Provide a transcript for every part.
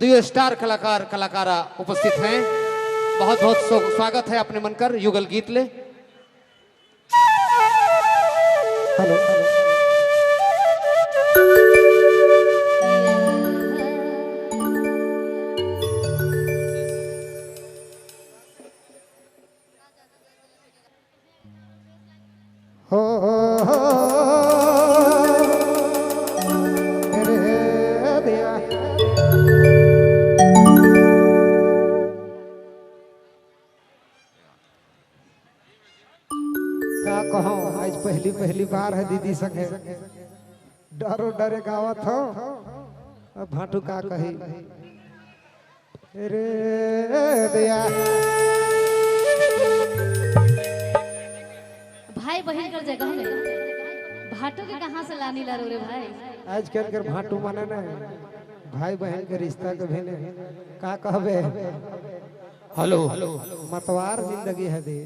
दुयो स्टार कलाकार कलाकारा उपस्थित हैं। बहुत बहुत स्वागत है अपने मनकर युगल गीत ले। हेलो। हो हो हो रे दिया। का कहो, आज पहली पहली बार है दीदी संगे, डरो डरे गावत हो। अब भाटू का कही रे दिया। भाई बहन कर जगह में भाटो के कहाँ से लानी ला रे भाई? आजकल के भाटू माने ना भाई बहन के रिश्ता के भी ने का कहबे। हेलो। मतवार जिंदगी है दी।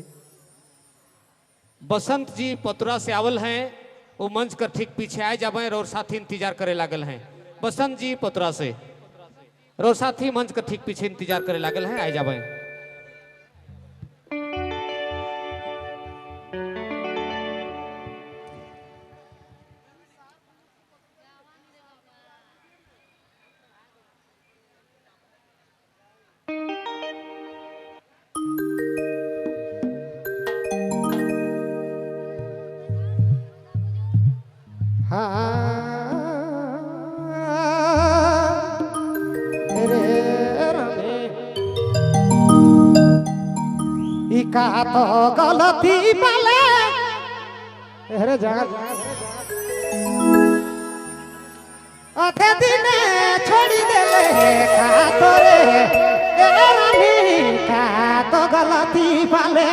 बसंत जी पतुरा से आवल हैं, वो मंच कर ठीक पीछे आए जाबे और साथी इंतजार करे लागल हैं। बसंत जी पतुरा से और साथी मंच कर ठीक पीछे इंतजार करे लागल हैं, आए जाबे। हाँ रे राधे, ई का तो गलती पाले अरे जा अथे दिने छोड़ी देले का तो रे ए रानी, का तो गलती पाले।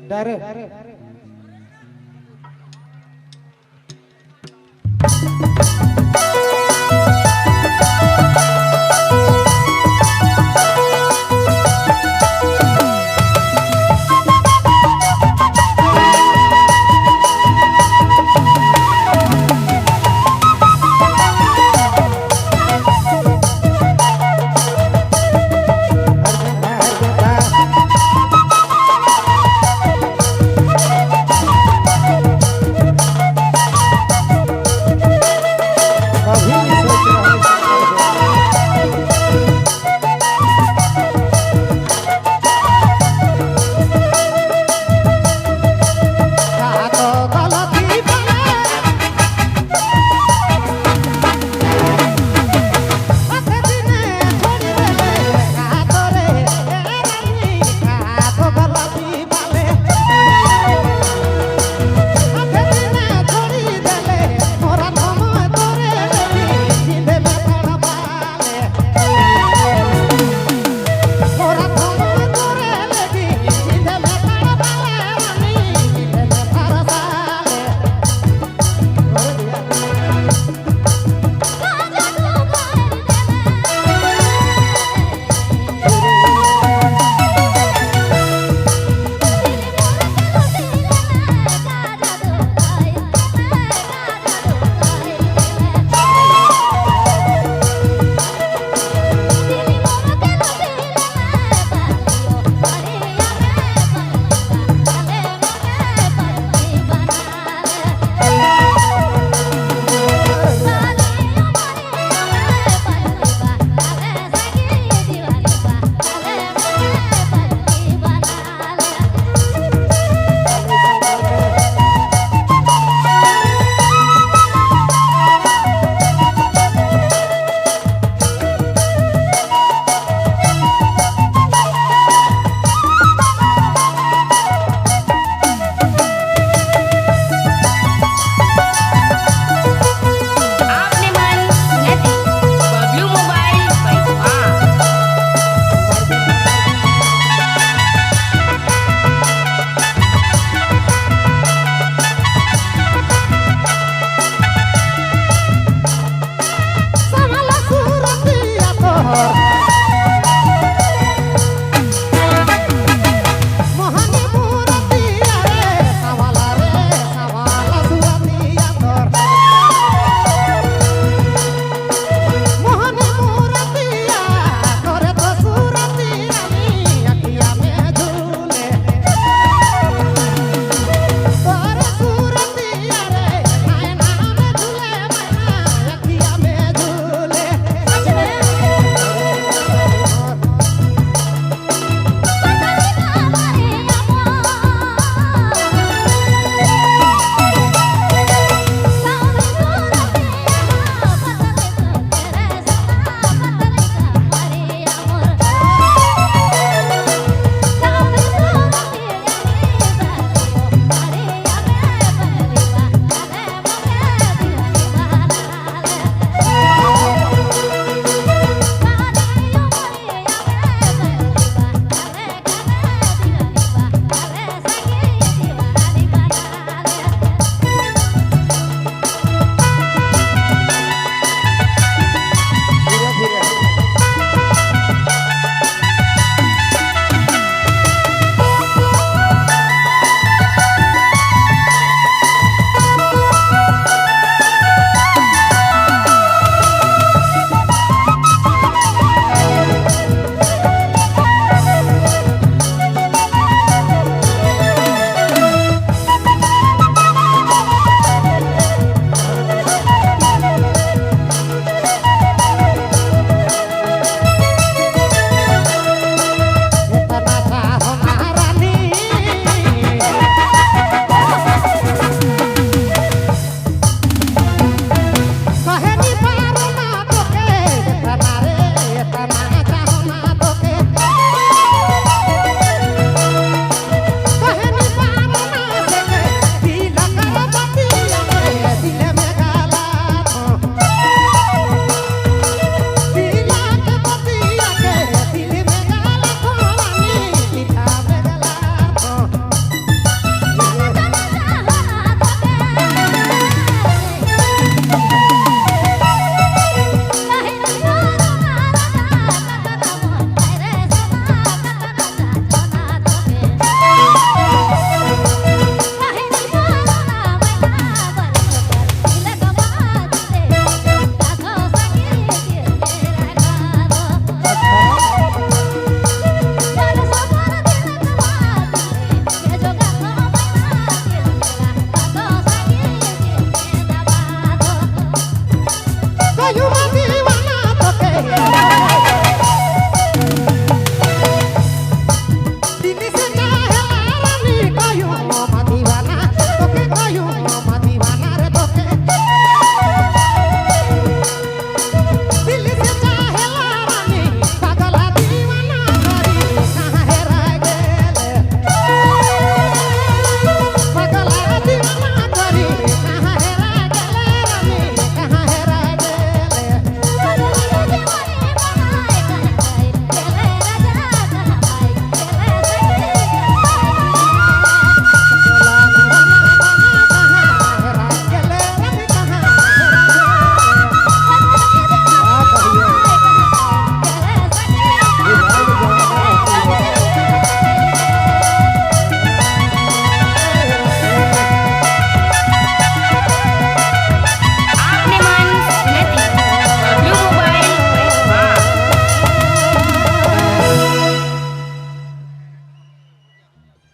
डरे